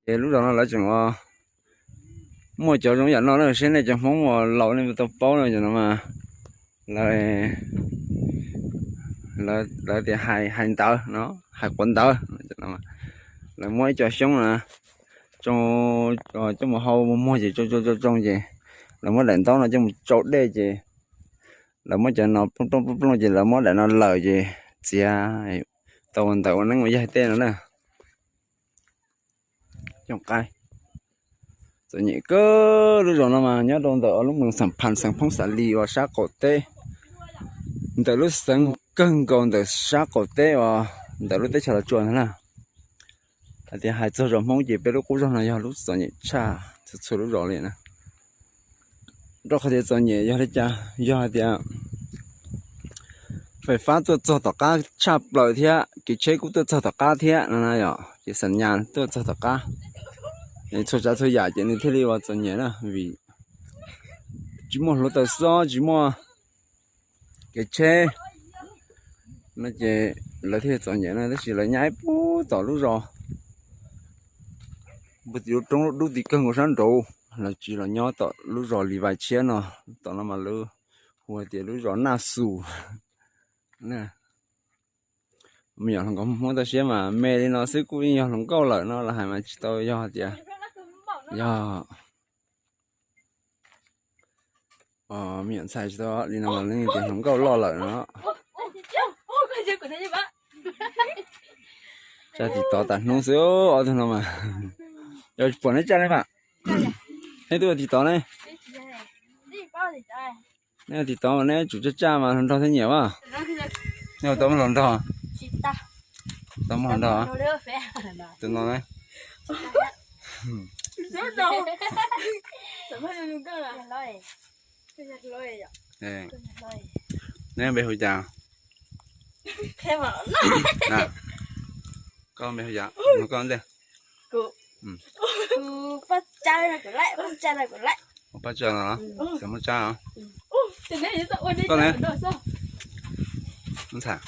Ces lub zos no lawv tseem ua muaj cov zoo yam no na, seb nej cov Hmoob uas laus nej tau paub no, cov no mas lawv, lawv tias hais, hais ntawv no, hais quav ntawv. Lawv muab ib co xyoob na, tsoo, coj mus hau muag ces tsoo tsoo tsoo ces lawv muab daim ntaub no coj mus tsau dej ces lawv muab cov no plooj plooj plooj plooj ces lawv muab daim no lawm ces txiav tau ua ntawv ua neeb ua yaig tej no na. Coob qaib, txom nyem kawg. Lub zos no mas nyob rau ntawm lub moos Xam Phas xeev Phoob Xas Lis uas sab qaum teb, ntawm lub xeev kawg nkaus ntawm sab qaum teb uas ntawm lub teb chaws Los Tsuas ntag na. Hais tias hais txog zos Hmoob ces peb lub qub zos no yog lub txom nyem tshaj txhua txhua lub zos li na. Rau qhov tias txom nyem yog li cas? Yog hais tias fais fab tuaj txog tom qab tshaj plaws thiab kev tsheb kuj tuaj txog tom qab thiab no na yom, ces xam nyas tuaj txog tom qab, txhua tsav txhua yam ces nws thiaj li ua txom nyem na, vim tsis muaj hluav taws xob, tsis muaj kev tsheb no ces lawv thiaj txom nyem na. Tab sis lawv nyob ib puag tom lub zos, puag tim lub roob dub ti kawg nkaus sab nraud, lawv tsis los nyob tom lub zos Lis Vais tshiab no. Tom no mas lawv hu hais tias lub zos Naj Xus. Me nyuam hluas nkauj Hmoob toj siab mas me li no xwb kuj yeej yog hluas nkauj lawm no los hais mas tsis tau yog tias yog me nyuam ntxhais tsis tau li no los yeej tias hluas nkauj loj lawm no. Tsa tiv tov tas hnub xwb ob tug no mas. Yog puas neb tsa ne mas, neb twb ua tiv tov ne? Neb ua tiv tov mas neb tsum tsa tsa mas hluas nraug thiaj nyiam mas. Neb ua tau muaj hluas nraug? Tau muaj hluas nraug? Tus no ne? Neb npe hu cas? Koj npe hu cas? Koj ntej. Paj Tsab no, Paj Tsab no, Paj Tsab no. Koj ne? Ntxhais,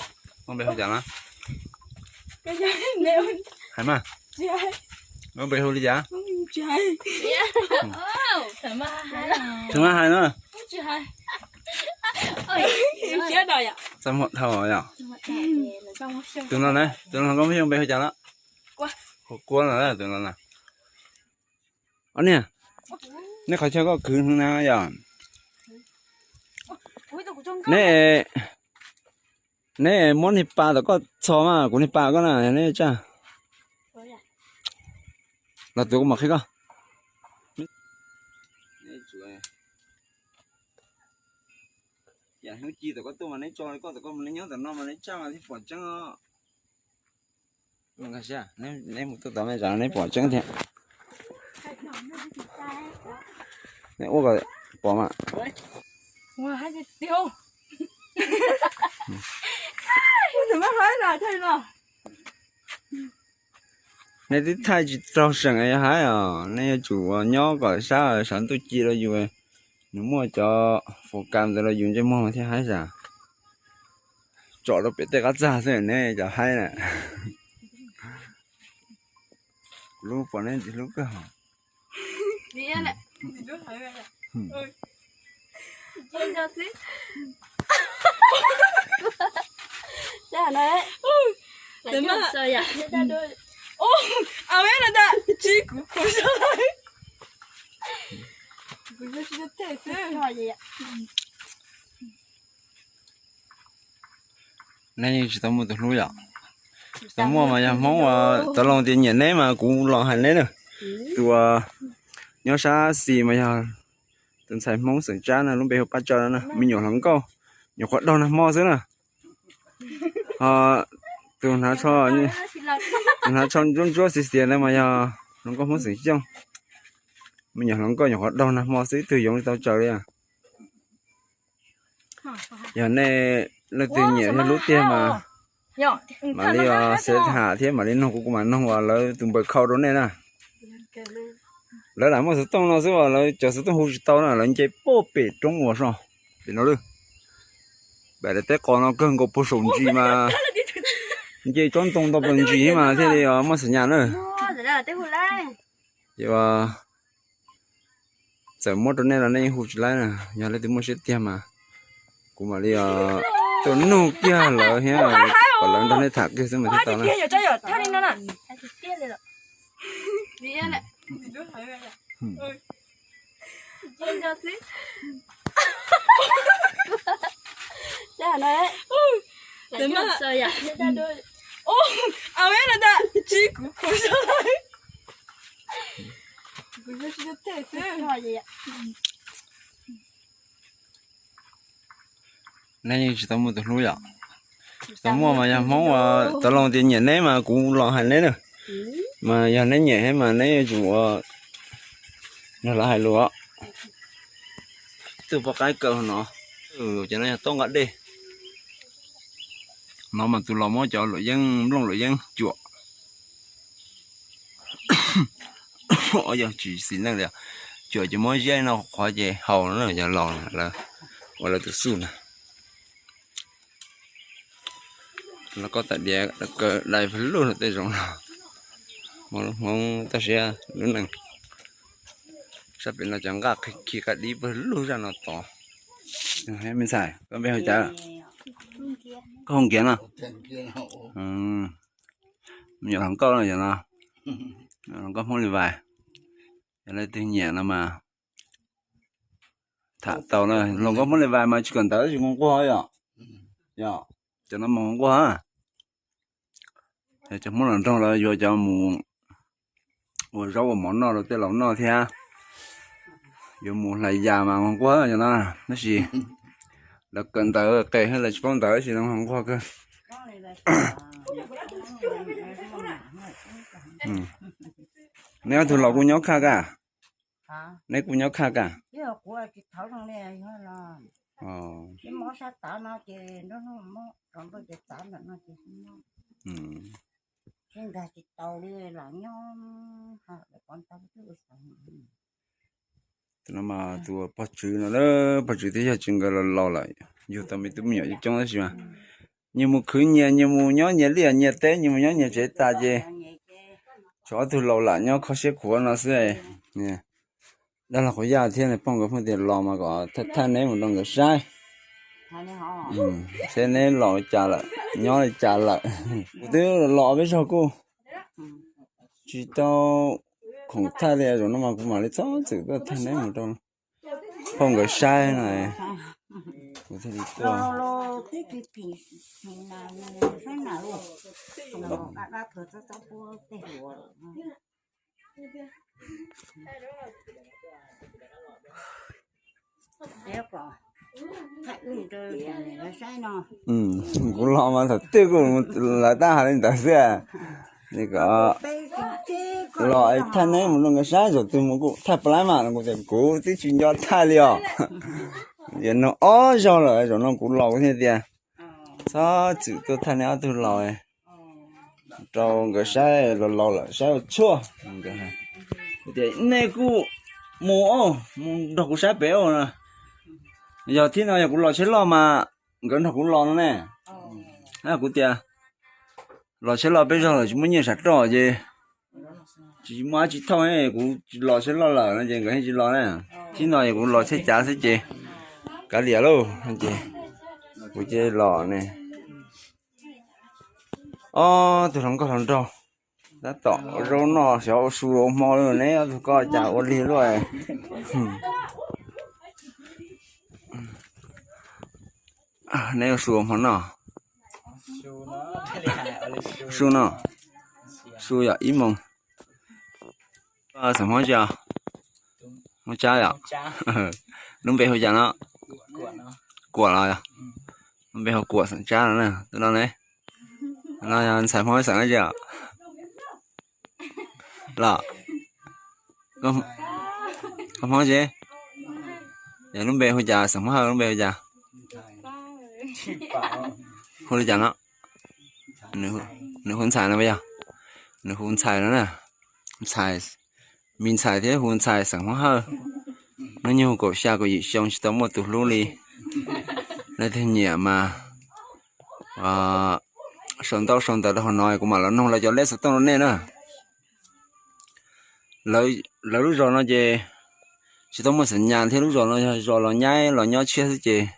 koj npe hu cas no? Hais mas. Koj npe hu li cas? Tsis mas hais no. Txaj muag dhau yom. Tus no ne, tus no koj muaj xyoo npe hu cas no? Hu Kuab no tus no na. Ob niag, neb qhov chaw koj khwv na yom? Neb, neb muab niag pas tom koj txhos mas kuv niag pas koj na neb tsaj. Los tus kuv mam qhib koj. Hnub ci tom koj tuaj mas neb tso li koj tom koj mus neb nyob tom no mas neb tsaj mas thiaj pom tseeb os. Neb mus tuaj tom me tsam neb pom tseeb thiab. Neb ua kom pom mas. Neb twb thaij tsis raug seem yog haib os, neb yuav tsum nyob kom sab sawv ntuj ci rau yus, nws muaj cov fus kas ntawd rau yus ntsej muag mas thiaj haib sas. Tsom rau pem tej qab txag xwb neb cov haib na. Kuv lub pom neb ntxim hlub kawg. Neb yeej tsis tau muaj tus hlub yom? Tsis tau muaj mas yog Hmoob uas tau loo tias nyiam neb mas kuv los hais neb na. Tus uas nyob sab xis mas yog tus ntxhais Hmoob xeem Tsab no lub npe hu Paj Tsawg no na, me nyuam hluas nkauj, nyuam qhuav daug nag hmo xwb na. Ho tus hnav tsho, tus hnav tsho ntsuab ntsuab xiav xiav ntawd mas yog hluas nkauj Hmoob xeem Xyooj. Me nyuam hluas nkauj nyuam qhuav daug nag hmo xwb twg yoov tsis tau tsaws li. Yog nej leej twg nyiam thiab hlub tiag mas mam li xav tham thiab mam li noog kuv, kuv mam noog uas lawv tus npawb khau rau nej na. Lawv lam muaj xov tooj no xwb uas lawv cov xov tooj hu tsis tau na, lawv nce puag pem roob uas so pem no lawm. Pem daim teb qos no kawg nkaus puag saum ntsis mas nce tsob ntoo tau puag ntsis mas thiaj li muaj xam nyas na. Ces txawm muab rau nej los nej yeej hu tsis laib na, yog leej twg muaj siab tiag mas kuv mam li tuaj nug kiag lawv thiab, kom lawv nrog nej tham kiag xwb mas thiaj tau na. Neb yeej tsis tau muaj tus hlub yom? Tsis tau muaj mas yog Hmoob uas tau loo tias nyiam neb mas kuv los hais neb na. Mas yog neb nyiam thiab mas neb yuav tsum ua, yog lawv hais lus os. Tus poj qaib kaw no, cov no yog toj nqa dej. No mas tus los muab cov luam yeeb, nplooj luam yeeb cuam. Yog tsis xis neej li, cuam ces muab ziab no qhuav ces haus no yog los ua lawv tus xuj na. Los koj tam diav kaw dai pawg lug rau tej zoov no. Hmoob, Hmoob toj siab lub neej. Sab pem no cov nqaj khi qab dib pawg lug zaj no tod. Me ntxhais, koj npe hu cas? Koj hu Nkiav no? Me nyuam hluas nkauj no yog no, hluas nkauj Hmoob Li Vais. Yog leej twg nyiam no mas tham tau na. Hluas nkauj Hmoob Li Vais mas tsis kawm ntawv tsis nquag yom? Yog, cov no mas nquag. Cov Hmoob los nrog lawv yuav cov mus ua zaub ua mov noj rau tej laus noj thiab. Yuav mus hlais yas mas nquag cov no, tab sis lawv kawm ntawv qes lawv tsis paub ntawv tab sis nquag kawg. Neb ob tug laus kuj nyob khaj kaj? Neb kuj nyob khaj kaj? Tus no mas tus pog tswv no, pog tswv thiab yog tswv nkawd los laus lawm, yug tau me tub me nyuam coob coob tab sis mas nyias mus khwv nyias, nyias mus nyob nyias liaj nyias teb, nyias mus nyob nyias tsev tas ces tshuav ob tug laus lam nyob kho siab khuav no xwb. Dab laug Qhuav Yaj thiab nws pog nkawd pheej tias los mas kom thaj neb mus rau nkawd saib, saib neb los li cas lawm, nyob li cas lawm. Kuv twb los peb zog kuj tsis tau khoom thaj li, zaum no mas kuv mam li txhob txwm tuaj thaj neb mus rau pog nkawd saib no. Kuv thiaj li tuaj. Kuv los mas thaum twg kuj lawv tab hais li ntawd xwb. Los thaj neb mus rau nkawd saib, zaum twg mus kuj thaj plab mas no, kuv tias kuv twb tsis nco thaj li os. Tias no ob zaug lawm, zaum no kuv los kuv thiaj tias txhob txwm tuaj thaj neb ob tug laus rau nkawd saib, laus laus lawm saib ua tshuaj. Tias nej kuj mus, mus nrog kuv saib pem os. Yog thib no yog kuv los tsheb loj mas nkawd nrog kuv los no ne. Kuv tias los tsheb loj peb zog lawm tsis muaj nyiaj sam roj ces tsis muaj dab tsi thauj, kuv los tsheb loj lawm no ces nkawd yeej tsis los na. Thib no yog kuv los tsheb cav xwb ces kav liam lauj, ces kuv cia li los ne. Ob tug hluas nkauj hluas nraug tab tom ua zaub noj xyov ua su ua hmo li, neb ob tug ko cas ua lig luaj. Neb ua su ua hmo noj? Su no, su yog ib moos. Xeem Hmoob tsi? Hmoob Tsab yom? Lub npe hu cas no? Kuam los yog? Lub npe hu Kuam xeem Tsab no na, tus no ne. No yog ntxhais Hmoob xeem dab tsi? Los, koj Hmoob tsi? Yog lub npe hu cas, xeem Hmoob Hawj lub npe hu cas? Hu li cas no? Nws hu Ntxhais no puas yog? Nws hu Ntxhais no na. Ntxhais, me ntxhais thiab hu Ntxhais xeem Hmoob Hawj. Hnub nyoog kaum xya kaum yim xyoo tsis tau muaj tus hlub li. Leej twg nyiam mas sau ntaub sau ntawv rau hauv no kuv mam los noog lawv cov lej xov tooj rau nej na. lawv lub zos no ces tsis tau muaj xam nyas thiab, lub zos no yog zos los nyaib los nyob tshiab xwb ces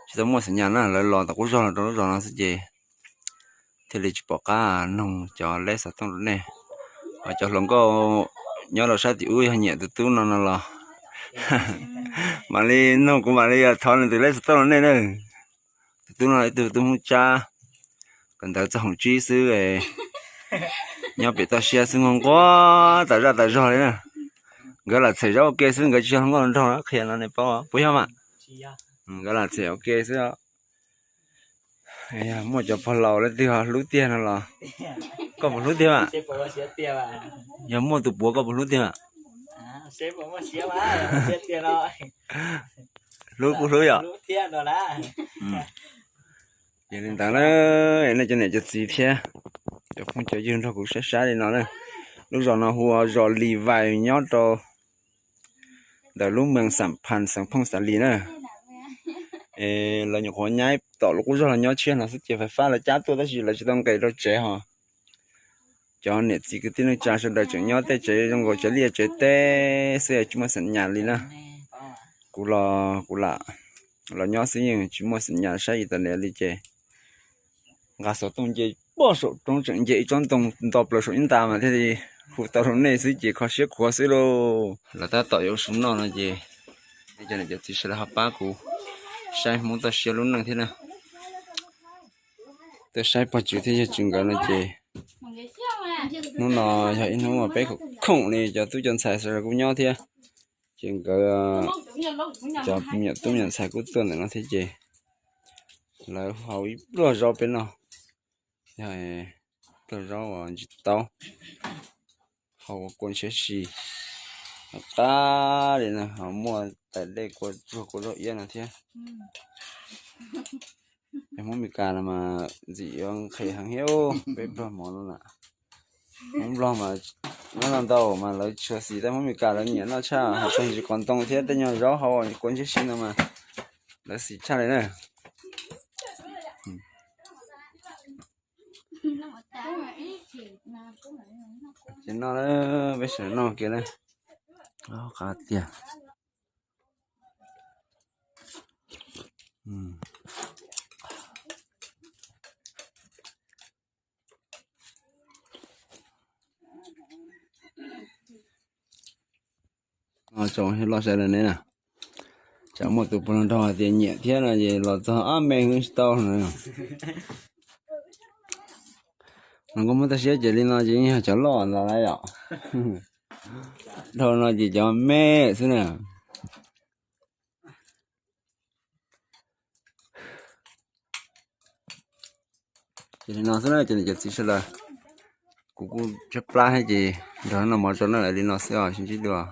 tsis tau muaj xam nyas na, lawv los tom qub zog los rau lub zos no xwb ces thiaj li tsis pom qab noog cov leb xov tooj rau nej. Ho cov hluas nkauj nyob rau sab tim ub yog nyiam tus tub no no los mam li noog kuv mam li thov nws tus leb xov tooj rau nej na. Tus tub no ib tug tub Hmoob Tsab, kawm ntawv txog hoom tsib xwb, nyob pem toj siab xwb, nquag nquag tas zaj tas zog li na. Nkawd lam txhem zaub ua ke xwb, nkawd tsis yog hluas nkauj hluas nraug na, qhia no nej paub puas yog mas? Nkawd lam txhem ua ke xwb. Yog muaj cov pog laus leej twg ho hlub tiag no los koj puas hlub tiag mas? Yog muaj tus puav koj puas hlub tiag mas? Hlub kuj hlub yom. Yog li ntawd na, nej cov niam cov txiv thiab cov phooj cov ywg nrog kuv saib saib li no na. Lub zos no hu ua zos Lis Vais nyob rau ntawm lub moos Xam Phas xeev Phooj Xas Lis na. Es lawv nyuam qhuav nyaib tom lub qub zog los nyob tshiab no xwb ces fais fab lawv cab tuaj tab sis lawv tsis tau nqes rau tsev ho. Cov niam txiv kwv tij neej tsa sawv daws tseem nyob tej tsev zoo nkaus tsev liaj tsev teb xwb, tsis muaj xam nyas li na. Kuv los kuv lam los nyob xwb yeej tsis muaj xam nyas saib Italia li ces nqa xov tooj nce pog saum roob tseem nce ib tsob ntoo nto plaws saum ib nta mas thiaj li hu tau rau nej xwb ces kho siab khuav xwb lauj. Los tab tom yuav ua su noj no ces nej cov niam cov txiv sawv daws ho pab kuv saib Hmoob toj siab lub neej thiab na. Tuaj saib pog Tswv thiab yawg Tswv nkawd no ces hnub no yog ib hnub uas peb khoom khoom li cov tub cov ntxhais sawv daws kuj nyob thiab. Ces nkawd cov me nyuam tub me nyuam ntxhais kuj tuaj ntawm no thiab ces lawv hau ib pluag zaub peb noj. Yog pluag zaub uas ntsis taub, hau ua kua ntshiab si qab li no ho muaj tais dej kua tsuag kua zaub iab no thiab. Cov Hmoob Mes Kas no mas ntxim yuav nqhis heev thiab peb pluag mov no na. Hmoob Nplog mas nyob no ntau mas lawv tsis xis tab, Hmoob Mes Kas lawv nyiam noj tshaj, hais txog ntsis qos ntoo thiab tej nyuag zaub hau kua ntshiab si no mas lawv xis tshaj li na. Ces noj, peb sawv daws noj kiag na. Qab tiag. Tsoom loj sawv daws ne na, tsam muaj tus puav leej nrog hais tias nyiam thiab no ces los txog ob me hwv tsis tau no. Los koj muab toj siab ces li no ces yeej yog cov loj ntawd lawm yom. Dhau no ces cov me xwb na. Ces li no xwb na cov niam cov txiv sawv daws, kuv kuj tshaib plab thiab ces nrog no mov tso na, li no xwb os, sib ntsib dua.